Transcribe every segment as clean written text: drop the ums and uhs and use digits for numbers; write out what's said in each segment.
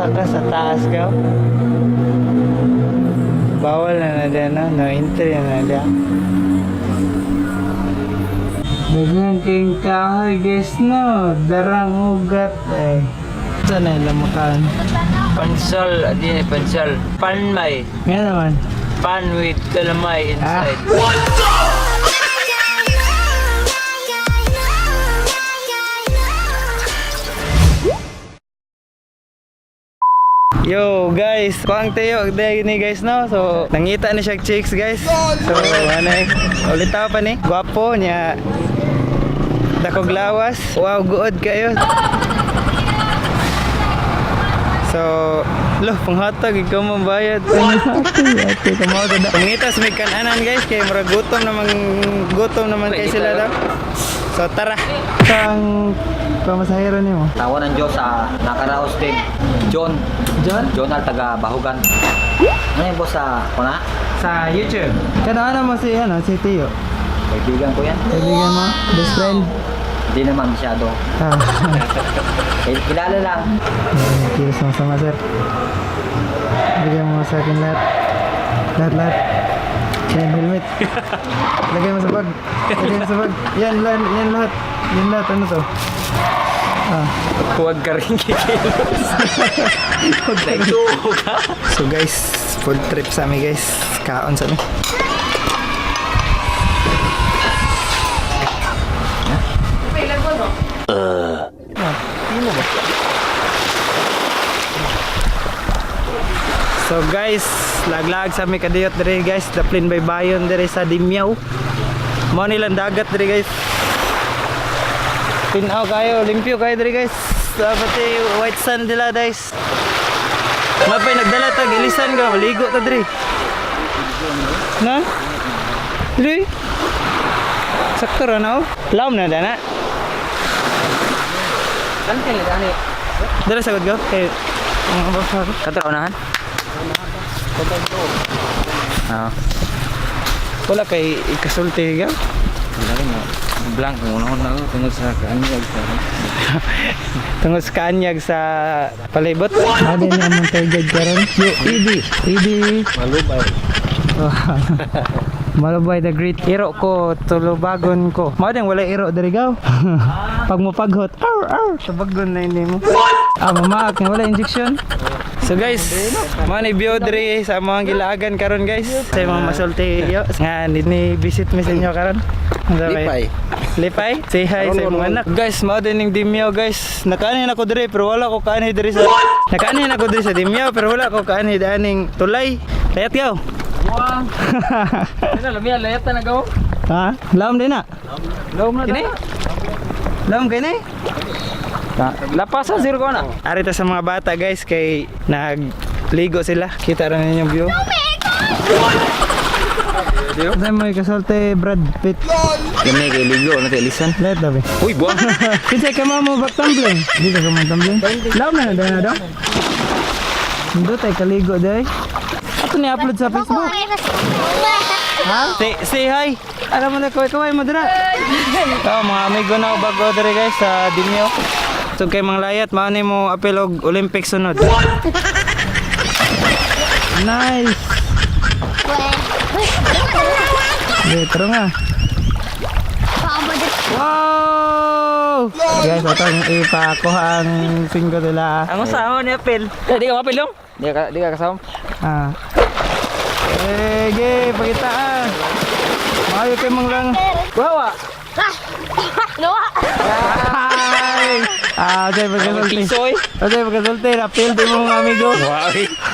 Makasaka sa taas ka. Bawal na na dyan, no? No entry na na dyan. Daghang king kahoy, guys, no? Darang ugat, eh. Saan na ilang makaan? Pansal, di na pansal. Panmay. Nga naman. Pan with kalamay inside. Yo guys, kuang tayo dahil ni guys, no. So nangita ni siya chicks, guys. So ano eh, ulit pa ni. Gwapo niya. Dakog lawas. Wow, good kayo. So, lo, panghatag ikaw mabayad. Ate, ate, kamo ko da. Mangita sa may kananan, guys, kay murag gutom naman kay sila daw. So tara. Ang pamasahero nimo. Tawa ng Diyos sa nakaraos din. John. John? Jonal taga Bahugan. Ano yung boss sa kuna? Sa YouTube. Kada ano mo si ano si Tio? Kaibigan ko yan. Kaibigan mo? Best friend? Hindi naman masyado. Ah. Kilala lang. Kilos mo sama, sir. Bigyan mo sa akin lahat. Lahat, lahat. Yan, helmet. Lagay mo sa bag. Lagay mo sa bag. Yan, lahat, yan lahat. Yan lahat. Ano to? Ah. Huwag ka rin kikilos. Nagtuo ka. So guys, food trip sa amin, guys. Kaon sa amin. So guys, laglag sa mi kadiyot dire, guys, daplin bay bayon dire sa Dimiao. Mao nilang dagat dire, guys. Tinaw kayo, limpyo kayo dire, guys. Dapat eh, white sand nila, guys. Mapay nagdala ta gilisan ka, maligo ta dire. Na? Dire. Sakto ra na oh. Laom na dana. Saan kayo ani? Dara sagot ko kay mga basa ko. Kato unahan? Ah. Wala kay ikasulti ka. Wala rin mo. Blank mo na ako tungod sa kaanyag sa. Tungod sa kaanyag sa palibot. Ade na among tour guide karon. Yo, Idi, Idi. Malubay. Malubay the great. Iro ko, tulubagon ko. Mao din wala iro diri gaw. Pag mopaghot, ar ar, tubagon na ini mo. Ah, mamaak nga wala injection. So guys, mao ni view diri sa among gilaagan karon, guys. Sa mga masulti yo nga ni, ni visit mi sa inyo karon. Lipay. Lipay? Say hi sa imong anak. Guys, mao din ning Dimyo, guys. Nakaanhin ako diri pero wala ko kaanhi diri sa Nakaanhin ako diri sa Dimyo pero wala ko kaanhi aning tulay. Layat gaw. Wow. Ano lami layat na nagaw. Ha? Laom din na. Lawom na Kini? Laom kini? Lapasan zero ko na. Arita sa mga bata, guys, kay nagligo sila. Kita ra ninyo view. Saan mo ikasolte Brad Pitt? Kami kay ligo na lisan. Let daw. Uy, buwang. Kinsa ka mo back tumbling? Di ka mo tumbling? Laom na na na daw. Hindi tayo kaligo day. Ato ni upload sa Facebook. Ha? Say hi. Alam mo na kaway kaway mo dira. Oh, mga amigo na ako bago diri, guys, sa Dimyo. So kay mga layat mao ni mo apel og Olympic sunod. Nice. Dito nga. Wow! Guys, atong ipakuha ang singko nila. Ang usaha ni apel. Eh, di ka mapil dong. Di ka kasama. Ah. Eh, ge, pakitaan. Maayo kay mong lang. Wawa. Hi! Ah, say pagkasulti. Pisoy. Say pagkasulti, rapil di mo mga amigo. Wow.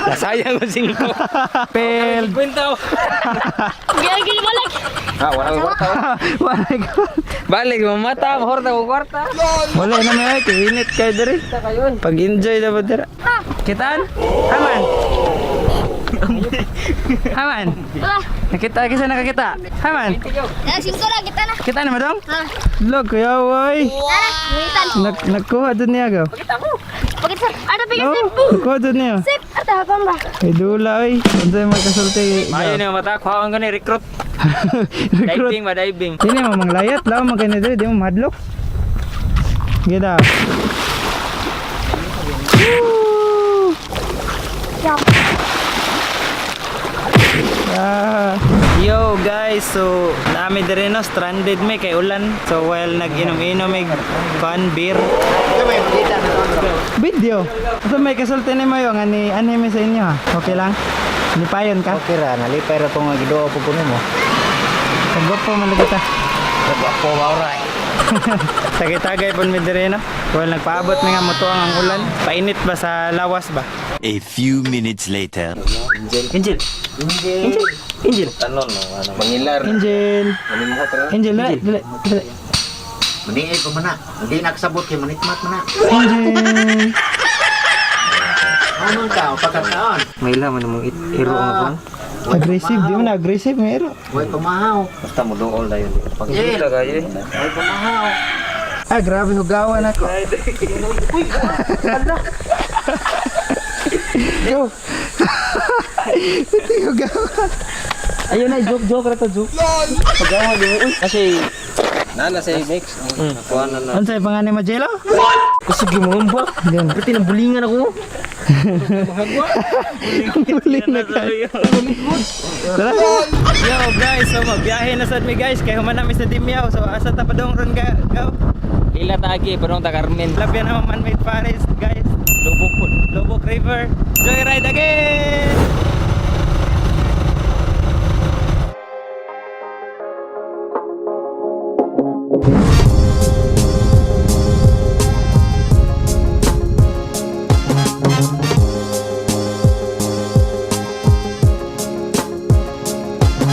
Nasayang ang singko. Failed. Kwenta. Ah, wala ko kwarta. Wala ko. Balik mamata, mahorta ko kwarta. Wala na may kay init kay diri. Pag-enjoy dapat dira. Kitaan? Haman. Haman. Nakita kisa nakakita. Haman. Kita na madong? Log kuya woy. Nagkuha dun niya gaw. No, nagkuha dun niya. Ay dula oy. Unsay mo kasulti? Mayo na mata, kuhaon ka ni recruit. Recruit. Diving ba diving? Dili mo manglayat, lawa man kay diri, di mo mahadlok. Gida. Woo! Ah. Yo guys, so nami diri no, stranded mi kay ulan. So while nag-inom-inom mig fun beer. Video. So may kasulti nimo yo nga ni anime sa inyo ha. Okay lang? Lipayon ka? Okay ra, nalipay ra ko nga giduo po kuno mo. Kagwapo man lagi ta. Ako ba ora. Tagay-tagay pud mi diri no. While nagpaabot mi nga motuang ang ulan. Painit ba sa lawas ba? A few minutes later. Angel. Angel. Angel. Tanon no, ano. Mangilar. Angel. Angel, dali, dali, dali. Maniay pa man na. Hindi na kasabot kay manitmat man na. Angel. Ano ka pagkataon? May laman mong iro nga kuan. Aggressive, di mo na aggressive nga iro. Way pamahaw. Basta mo dool dayon. Yeah. Pagkita kayo. Way pamahaw. Ah, grabe hugawan ako. Go. Ito hugawan. Ayun na, joke joke ra to joke. Pagawa di mo. Uy, kasi nana sa mix. Kuan na na. Ano sa'yo panganay mo, Jello? Kusog yung mga ba? Gan. Pati nang bulingan ako. Huli na kayo. Tara. Yo guys, so magbiyahe na sad mi guys kay human na mi sa Dimyaw. So asa ta padong ron ga go. Ila tagi padong ta Carmen. Labyan na man-made forest guys. Lubok po. Lobok River. Joyride again!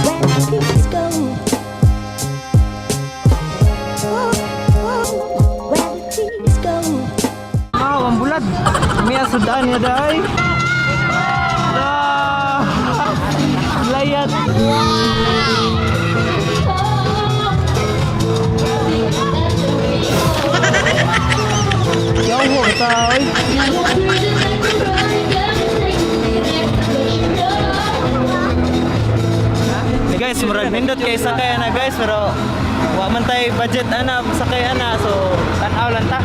Where the peace go? Oh, where the peace go? Wow, ang bulad. Miya sudan niya day. Ah! Layat. Yawo ta oy. Guys, murag nindot kay sakay na guys pero wa man tay budget ana sakay ana so tan-aw lang ta.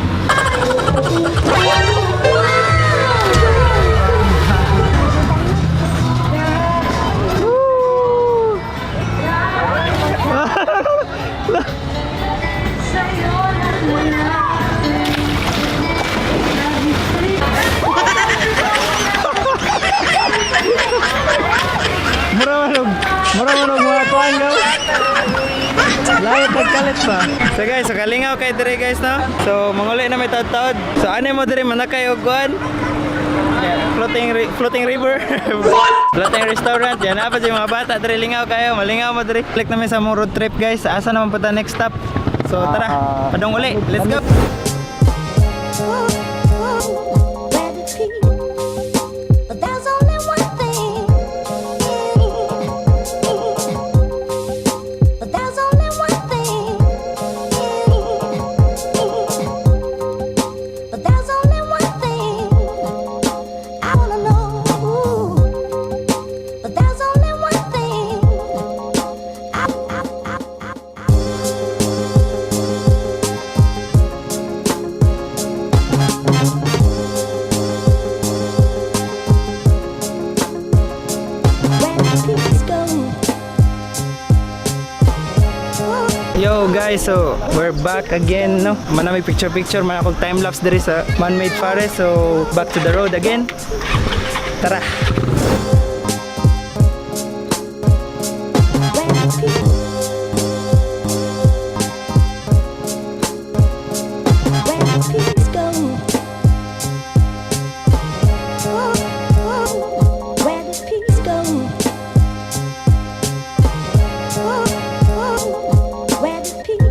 Mura manog mga kuan go. Layo pagkalit pa. So guys, so kalingaw kay dire guys no. So manguli na may taod-taod. So ano mo dire manakay og kuan? Floating river. Floating restaurant. Yan na pa yung mga bata dire lingaw kayo, malingaw mo dire. Click namin sa mong road trip guys. Asa naman punta next stop? So tara, padong uli. Let's go. Where the peace? But there's only one thing. But there's only one thing. But there's only one thing I wanna know. But there's only one thing I. Where the peace go? Yo guys, so we're back again, no? Manami picture picture, man akong time lapse diri sa man-made forest. So back to the road again. Tara. Where the peace? Where the peace go? Oh, where the peace go? Oh, where the peace?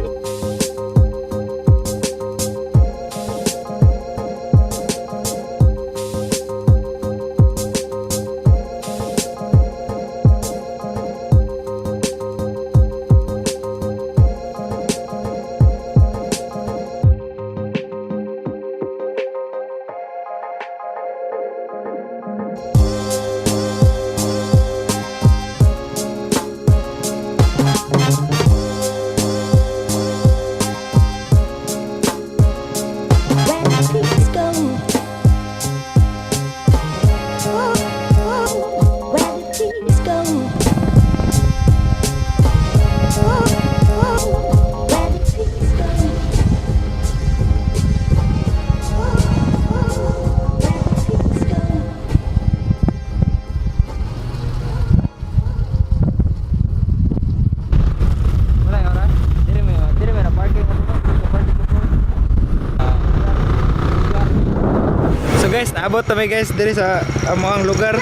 Guys, naabot kami, guys, diri sa amoang lugar.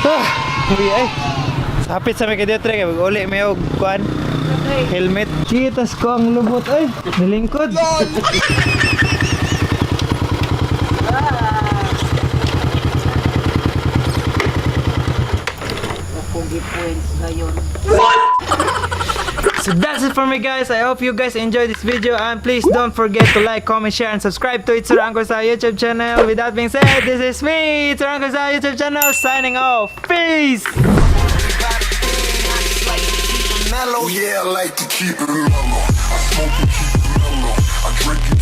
Ah, uy ay. Sapit sa may kadetre kay uli may og kuan. Helmet. Kitas ko ang lubot ay. Nilingkod. Pogi points ngayon. So that's it for me, guys. I hope you guys enjoyed this video and please don't forget to like, comment, share and subscribe to It's Ranko sa YouTube channel. With that being said, this is me, It's Ranko sa YouTube channel, signing off. Peace! Yeah, I like to keep it mellow. I smoke and keep it mellow. I drink and